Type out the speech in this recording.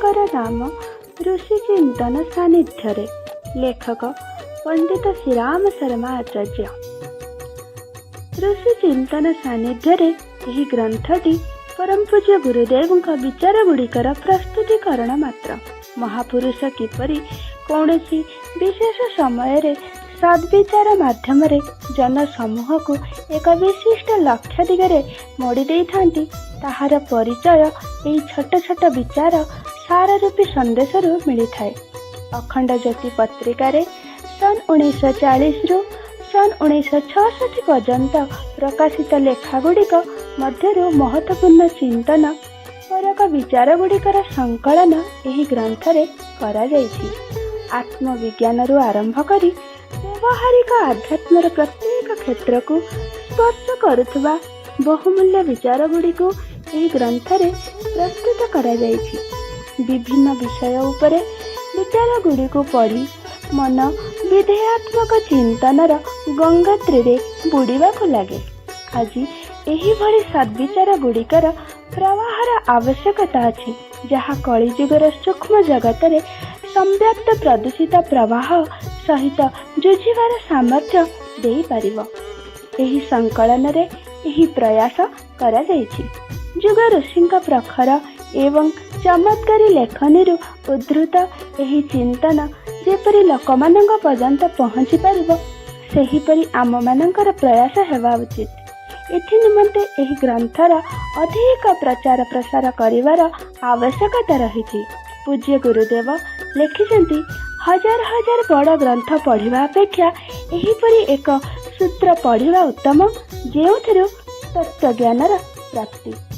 ପୁସ୍ତକର ନାମ ଋଷି ଚିନ୍ତନ ସାନ୍ନିଧ୍ୟରେ। ଲେଖକ ପଣ୍ଡିତ ଶ୍ରୀରାମ ଶର୍ମା ଆଚାର୍ଯ୍ୟ। ଋଷି ଚିନ୍ତନ ସାନ୍ନିଧ୍ୟରେ ଏହି ଗ୍ରନ୍ଥଟି ପରମ ପୂଜ୍ୟ ଗୁରୁଦେବଙ୍କ ବିଚାର ଗୁଡ଼ିକର ପ୍ରସ୍ତୁତିକରଣ ମାତ୍ର। ମହାପୁରୁଷ କିପରି କୌଣସି ବିଶେଷ ସମୟରେ ସଦ୍ବିଚାର ମାଧ୍ୟମରେ ଜନସମୂହକୁ ଏକ ବିଶିଷ୍ଟ ଲକ୍ଷ୍ୟ ଦିଗରେ ମୋଡ଼ି ଦେଇଥାନ୍ତି, ତାହାର ପରିଚୟ ଏହି ଛୋଟ ଛୋଟ ବିଚାର ସାରରୂପୀ ସନ୍ଦେଶରୁ ମିଳିଥାଏ। ଅଖଣ୍ଡ ଜ୍ୟୋତି ପତ୍ରିକାରେ ସନ୍ 1940ରୁ ସନ୍ 1966 ପର୍ଯ୍ୟନ୍ତ ପ୍ରକାଶିତ ଲେଖାଗୁଡ଼ିକ ମଧ୍ୟରୁ ମହତ୍ତ୍ୱପୂର୍ଣ୍ଣ ଚିନ୍ତନ ପରକ ବିଚାରଗୁଡ଼ିକର ସଂକଳନ ଏହି ଗ୍ରନ୍ଥରେ କରାଯାଇଛି। ଆତ୍ମବିଜ୍ଞାନରୁ ଆରମ୍ଭ କରି ବ୍ୟବହାରିକ ଆଧ୍ୟାତ୍ମର ପ୍ରତ୍ୟେକ କ୍ଷେତ୍ରକୁ ସ୍ପର୍ଶ କରୁଥିବା ବହୁମୂଲ୍ୟ ବିଚାରଗୁଡ଼ିକୁ ଏହି ଗ୍ରନ୍ଥରେ ପ୍ରସ୍ତୁତ କରାଯାଇଛି। ବିଭିନ୍ନ ବିଷୟ ଉପରେ ବିଚାରଗୁଡ଼ିକୁ ପଢ଼ି ମନ ବିଧେୟାତ୍ମକ ଚିନ୍ତନର ଗଙ୍ଗୋତ୍ରୀରେ ବୁଡ଼ିବାକୁ ଲାଗେ। ଆଜି ଏହିଭଳି ସଦ୍ବିଚାର ଗୁଡ଼ିକର ପ୍ରବାହର ଆବଶ୍ୟକତା ଅଛି, ଯାହା କଳିଯୁଗର ସୂକ୍ଷ୍ମ ଜଗତରେ ସମ୍ବ୍ୟାପ୍ତ ପ୍ରଦୂଷିତ ପ୍ରବାହ ସହିତ ଯୁଝିବାର ସାମର୍ଥ୍ୟ ଦେଇପାରିବ। ଏହି ସଂକଳନରେ ଏହି ପ୍ରୟାସ କରାଯାଇଛି। ଯୁଗ ଋଷିଙ୍କ ପ୍ରଖର ଏବଂ ଚମତ୍କାରୀ ଲେଖନୀରୁ ଉଦ୍ଧୃତ ଏହି ଚିନ୍ତନ ଯେପରି ଲୋକମାନଙ୍କ ପର୍ଯ୍ୟନ୍ତ ପହଞ୍ଚି ପାରିବ, ସେହିପରି ଆମମାନଙ୍କର ପ୍ରୟାସ ହେବା ଉଚିତ। ଏଥି ନିମନ୍ତେ ଏହି ଗ୍ରନ୍ଥର ଅଧିକ ପ୍ରଚାର ପ୍ରସାର କରିବାର ଆବଶ୍ୟକତା ରହିଛି। ପୂଜ୍ୟ ଗୁରୁଦେବ ଲେଖିଛନ୍ତି, ହଜାର ହଜାର ବଡ଼ ଗ୍ରନ୍ଥ ପଢ଼ିବା ଅପେକ୍ଷା ଏହିପରି ଏକ ସୂତ୍ର ପଢ଼ିବା ଉତ୍ତମ, ଯେଉଁଥିରୁ ତତ୍ତ୍ୱଜ୍ଞାନର ପ୍ରାପ୍ତି